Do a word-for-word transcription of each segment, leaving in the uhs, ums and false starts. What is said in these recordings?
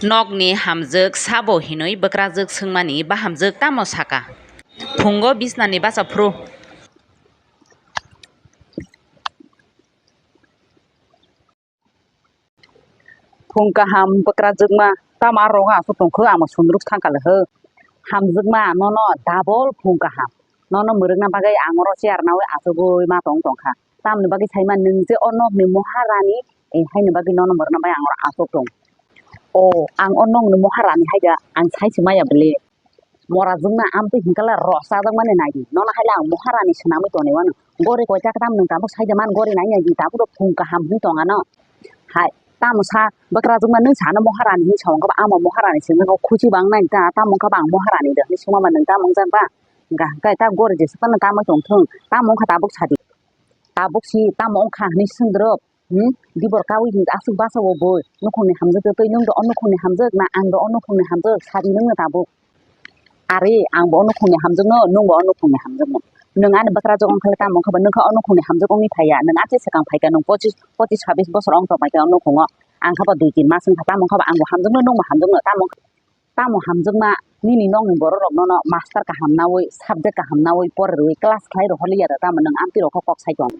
Nokni hamjwk sabo hinwi bwkrajwk swngmani bahamjwk tamo saka? Phungo bisnani bacha phuru. Phung kaham bwkrajwkma, tamo aro aswk tongkhu, amo sundruk thangkha le ho. Hamjwkma nono double phung kaham. Nono mwrwkna bagwi ang oro chair nawi achugwi ma tong tongkha. Tamoni bagwi saima nwng je o nokni moharani, eh, haini bagwi nono mwrwkna bagwi ang oro achuk tong. O, ang o nokni moharani haida ang sai se maya bwle. Mora jwkna amtwi hinkhe le rw chajakmani naidi. Nono haile ang moharani swnamwi toni wano. Gori koita kwtam nwng tabuk saida man gori nai naidi, tabuk rw phung kaham hwnwi tong ano. Hai, tamo sa bwkrajwkma nwng sano moharani hwnwi sa wngkha ba, amo moharani se wngkha khuchi bang nai ta, tamo wngkha ba ang moharani de hwnwi swngma ba nwng tamo wngjak ba? Hwnkha hwnkhe ta gori jesa phano tamo tongthung, tamo wngkha tabuk sadi. Tabuk si tamo wngkha hwnwi swngdrop. Hmm? Dibor kawi hinwi aswk basa o boi. Nukhungni hamjwk twi nwng do o nukhungni hamjwk na ang do o nukhungni hamjwk? Sadi nwngno tabuk. Ari, ang bo o nukhungni hamjwkno, nwng bo o nukhungni hamjwkno. Nwng ani bwkrajwk wngkha le tamo wngkha ba, nwng kha o nukhungni hamjwk wngwi phaiya. Nwng achi swkang phaikha, nwng pochis, pochis sabis bosor wng tongpaikha o nukhungo. Ang kha ba dui tin mas wngkha, tamo wngkha ba ang bo hamjwkno, nwng bo hamjwkno, tamo wngkha. Tamo hamjwkma nini nokni borok rok nono master kaham nawi, subject kaham nawi pore rwwi class khlai rohorliya da, tamo nwng amtwi rok kok sai tong?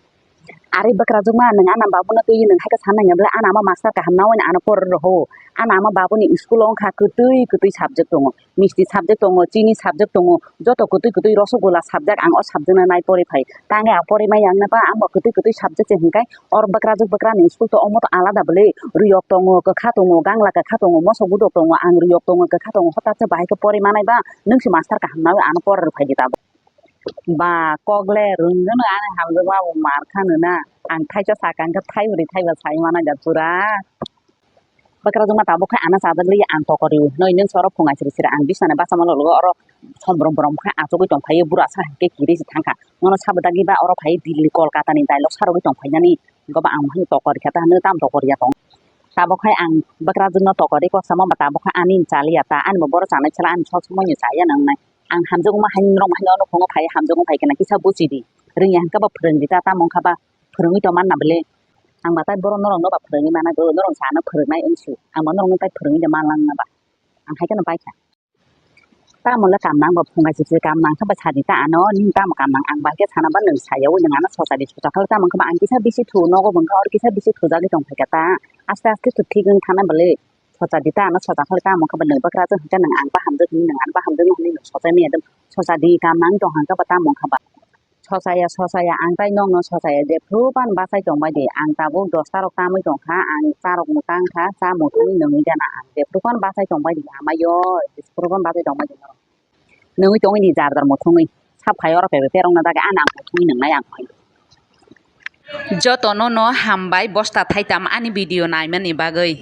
Ari bwkrajwkma, nwng ana babuno twiwi nwng hai khe sana nangya bwle, ana ama master kaham nawi ano pore roho, ana ama babuni school o wngkha kwtwi kwtwi subject tongo, misti subject tongo, chini subject tongo, joto kwtwi kwtwi rosogula subject, ang o subject no nai pore phai. Tangwi ang pori maya wngna ba, ang bo kwtwi kwtwi subject se hwnkhe, or bwkrajwk bwkrani school to omo to alada bwle, riyok tongo, kwkha tongo, gangla kwkha tongo, mosok budok tongo, ang riyok tongo, kwkha tongo, hota se bahai khe pori manai ba, nwng se master kaham nawi ano pori rw phai di tabuk. Ba kok le rwngno ani hamjwkma bo mar kha nw na, ang thaisa saka hwnkhe thai hwrwi thaiba sai manai da pura. Bwkrajwkma tabuk khe ano chajak li ang tokori. Noi nwng se oro phung aisiri siri ang bisnani bachama lolo oro sombrom brom khe achugwi tongphai bura sa hwnkhe kiri se thangkha. Nono sabo dagi ba oro phai Delhi Kolkata ni dialog sarogwi tongphainani. Goba ang mohai tokori khe ta hwnwi tam tokori ya tong. Tabuk khe ang bwkrajwkno tokori kok sama ba tabuk khe ani chaliya ta ani bo boro chanai sala ani sok somoi ni chaya nangnai. Ang hamjwkma hai norok hai ono phungo phai hamjwkma phai khe na kisa buchidi. Rwngya hwnkhe ba phwrwngdi ta tamo wngkha ba phwrwngwi tong manna bwle. Ang batai borok norokno ba phwrwngwi mana do, norok se ano phwrwngnai wngsu. Ang bo norokno tai phwrwngwi de manlangna ba. Ang hai kheno paikha. Tamo le kam nang ba phunga sisi kam nang kha ba sadi ta ano, nini tamo kam nang ang ba khe sana ba nwng saya o nwng ano sochadi socha kha tamo wngkha ba ang kisa bisi thu nogo bo wngkha or kisa bisi thujagwi tong phaikha ta. Aste aste to thik wng thana bwle. Sochadi ta ano socha kha tamo wngkha ba nwng bwkrajwk hwnkhe nwng ang ba hamjwk hwnwi nwng ano ba hamjwk hwnwi nwng sochai maya de. Sochadi kam nang tong hwnkha ba tamo wngkha ba. Sochaya, sochaya, ang tai nokno sochaya, jephru phano bachai tongbai di. Ang tabuk dosta rok tamwi tongkha, ang charok mwtang kha, cha muthungwi nungwi gana ang. Jephru phano bachai tongbai di, amayo, jephru phano bachai tongbai di norok. Nungwi tongwi di jar jar muthungwi. Sap khai oro pebe perokna dagi, ano ang muthungwi nungnai ang phai. Jotono no hambai bosta thaitam ani video naimani bagwi.